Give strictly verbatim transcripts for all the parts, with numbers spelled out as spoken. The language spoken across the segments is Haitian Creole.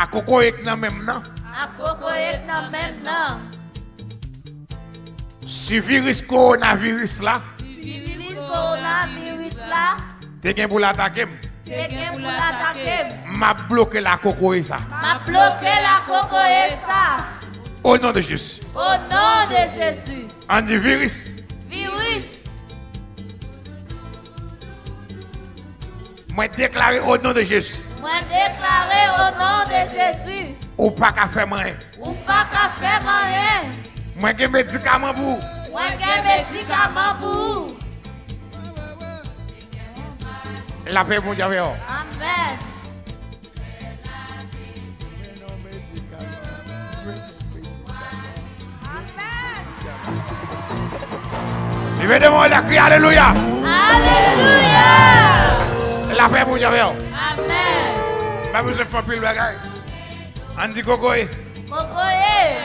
A kokoye k nan men m nan. A kokoye k nan men m nan. Si viris kowonaviris la. Si viris kowonaviris la. Te gen pou l atake m. Te gen pou l atake m. M ap bloke la kokoye sa. M ap bloke la kokoye sa. O non de Jezi. O non de Jezi. Ann di viris. Viris. Mwen deklare o non de Jezi. Mwen deklare o non de Jezi. Ou pa ka fè m anyen. Ou pa ka fè m anyen. Mwen gen medikaman pou ou. Mwen gen medikaman pou ou. Lapè Bondye avè w. Amèn. Leve devan w la, kriye alelouya. Alelouya. Lapè Bondye avè w. Amèn. Pa bezwen fè anpil bagay. Ann di kokoye. Kokoye.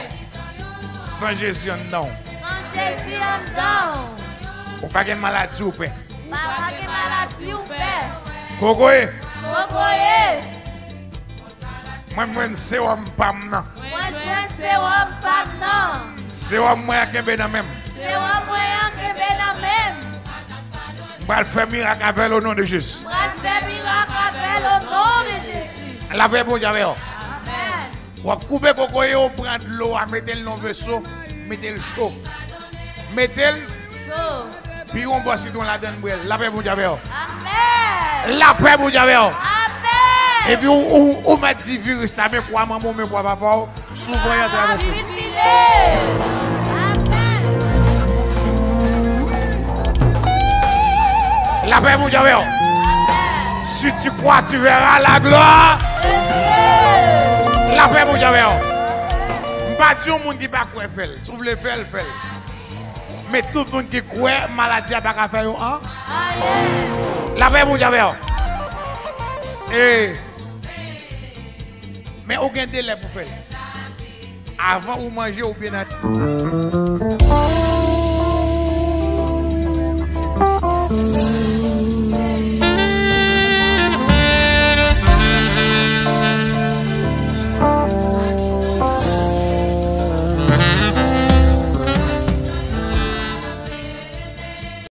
San Jezi anndan w. San Jezi anndan w. Ou pa gen maladi ou pè. Pa, pa gen maladi ou pè. Kokoye. Kokoye. Mwen jwenn sewòm pa m nan. Mwen jwenn sewòm pa m nan. Sewòm mwen an kenbe nan men m. Sewòm mwen an kenbe nan men m. M pral fè mirak avè l o non de Jezi. M pral fè mirak avè l o non de Jezi. Lapè Bondye avè w. Amèn. W ap koupe kokoye, w pran dlo a, mete l nan veso, mete l cho. Mete l. Cho. Pi yon bò sitwon ladan l, bwè l. Lapè Bondye avè w. Amèn. Lapè Bondye avè w. Amèn. Epi ou, ou, ou mèt di viris la, men kwa manman w, men kwa papa w, souvan y ap travèse. Vin vile. Amèn. Lapè Bondye avè w. Amèn. Si tu crois, tu verras la gloire. Lapè Bondye avè w. M pa di yon moun ki pa kwè fè l. Si w vle fè l, fè l. Men tout moun ki kwè, maladi a pa ka fè yo an. Anyen. Lapè Bondye avè w. E, men ou gen de lè pou fè l. Avan ou manje, ou byen nan.